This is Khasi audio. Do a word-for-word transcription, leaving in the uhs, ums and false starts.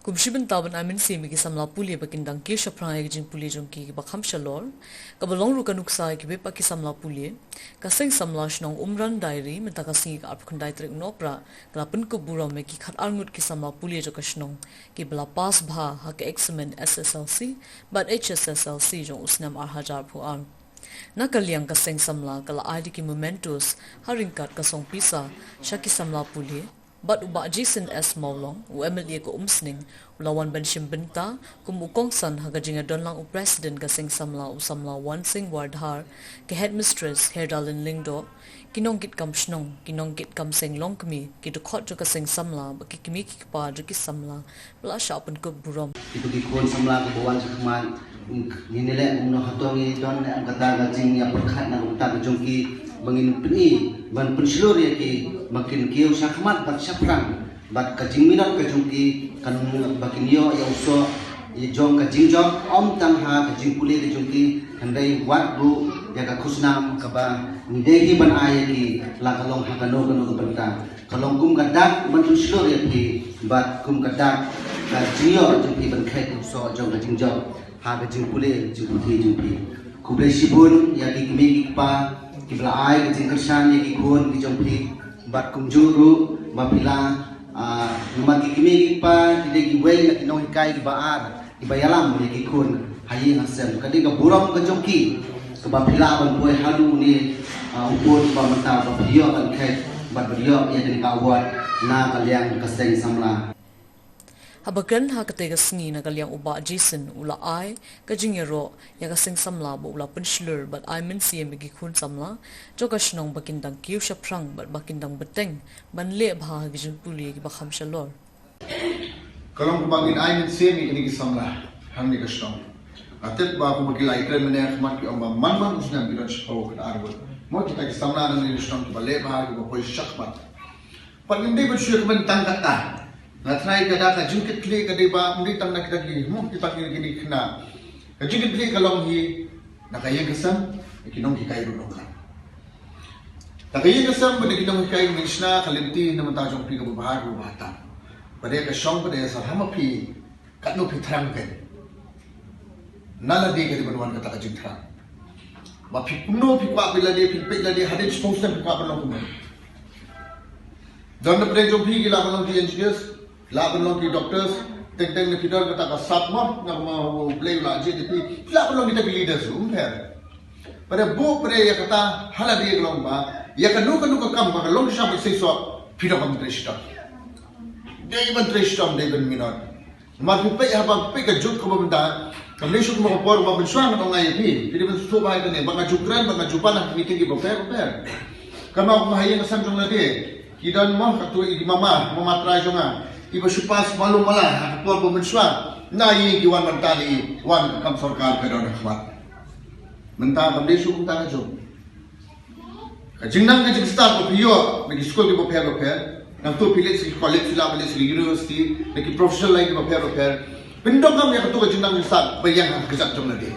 Kum shi bynta ban ai mynsiem ïa ki samla pule ba kin dang kiew shaphrang ïa ka jingpule jong ki ba kham shalor, kaba long ruh ka nuksa ïa kiwei pat ki samla pule, ka seng samla shnong Umran Diary mynta ka sngi ka arphew khyndai tarik u Nohprah ka la pynkup burom ïa ki khatar ngut ki samla pule jong ka shnong kiba la pass bha ha ka eksamin S S L C bad H S S L C jong u snem ar hajar arphew ar. Na ka liang ka seng samla ka la ai da ki mementos ha ryngkat ka song pisa sha ki samla pule, bad u Bah Jason S Mawlong, u M L A ka Umsning, u la wan ban shim bynta kum u kongsan ha ka jingïadonlang u President ka seng samla, u samla Wansing Wardhar, ka Headmistress Herdalin Lyngdoh, ki nongkitkam shnong, ki nongkitkam seng longkmie, ki dkhot jong ka seng samla bad ki kmie ki kpa jong ki samla ba la shah pynkup burom. Kito ki khun samla kiba wan shakhmat, ngin ïaleh kumno hato ngi don ne em kata ka jingïapyrkhat na ka bynta ka jong ki, ba ngin pyni ban pynshlur ïa ki ba kin kiew shakhmat bad shaphrang, bad ka jingminot ka jong ki kan ba kin ïoh ïa u soh ïa jong ka jingjop, ym tang ha ka jingpule ka jong ki, hynrei wat ruh ïa ka khusnam kaba ngi dei hi ban ai ïa ki, la ka long ha kano kano ka bynta. Ka long kum ka dak ban pynshlur ïa phi, bad kum ka dak ka jingïoh jong phi ban khleh ïa u soh jong ka jingjop ha ka jingpule jingputhi jong phi. Khublei shibun ïa ki kmie ki kpa kiba la ai ka jingkyrshan ïa ki khun ki jong phi, bad kumjuh ruh ba phi la, ah, namar ki kmie ki kpa ki dei kiwei na ki nonghikai kiba ar kiba ïalam ïa ki khun ha ïing ha sem. Ka dei ka burom ka jong ki kaba phi lah ban poi haduh une, ah, u bor ba mynta ba phi ïoh ban khet bad ba ïoh ïa kane ka award na ka liang ka seng samla. Haba kren ha katei ka sngi na ka liang u Bah Jason u la ai ka jingïaroh ïa ka seng samla ba u la pynshlur bad ai mynsiem ïa ki khun samla jong ka shnong ba kin dang kiew shaphrang bad ba kin dang bteng ban leh bha ha ki jingpule kiba kham shalor. Ka long kumba ngin ai mynsiem ïa kine ki samla hangne ka shnong. Nga tip ba kumba ki la ïakren mynne ha khmat ki ong ba man man u snem ki don shiphew khatar ngut. Mo kita ki samla hangne ka shnong kiba leh bha kiba poi shakhmat. Pat ngim dei ban shu ïakmen tang katta. Nga tharai ka da ka jingkitkhlieh ka dei ba ym dei tang na kita ki, mo kita ki kine ki khynnah. Ka jingkitkhlieh ka long hi na ka ïing ka sem, na ki nonghikai ruh nongkhan. Na ka ïing ka sem bad na ki nonghikai ngin shna ka lynti na bynta jong phi kaba bha kaba bha tam. Ba dei ka shong ba dei sa ha ma phi katno phi thrang kein. Na lade ka dei ban wan kata ka jingthrang. Ba phi kumno phi kwah phi lade phi peit lade hadien shiphew snem phi kwah ban long kumno. Don na pdeng jong phi ki lah ban long ki engineers, lah ban long ki doctors, teng teng na phi don kata ka sap mo, na ma u Blei u la jied ïa phi, phi lah ban long kita ki leaders ruh, ym pher. Pynban buh pynban ïa kata ha lade ka long ba ïa kano kano ka kam ba ka long shisha ban seisoh, phi donkam trei shitom. Dei ban trei shitom, dei ban minot. Namar phi peit haba phi peit ka juk kaba mynta, kam dei shuh kumba ka por ba mynshuwa ngan ong ïa phi, phi dei ban sngewthuh ba ïa kane ba nga ju kren ba nga ju pan ha ki meeting kiba pher bapher. Kynmaw kumba ha ïing ha sem jong lade ki don mo, kato i mama, mama trai jong nga, iba shu pass malu mala ha ka por ba mynshuwa, na ïing ki wan ban tan ïa i, wan ka kam sorkar ka don ha khmat. Mynta kam dei shuh kumta ka juk. Ka jingnang ka jingstad ba phi ïoh na ki skul kiba pher bapher, nangta phi leit sha ki college, phi lah ban leit sha ki university, na ki professional line kiba pher bapher. Phin donkam ïa kato ka jingnang jingstad ba ïeng ha ka kjat jong lade.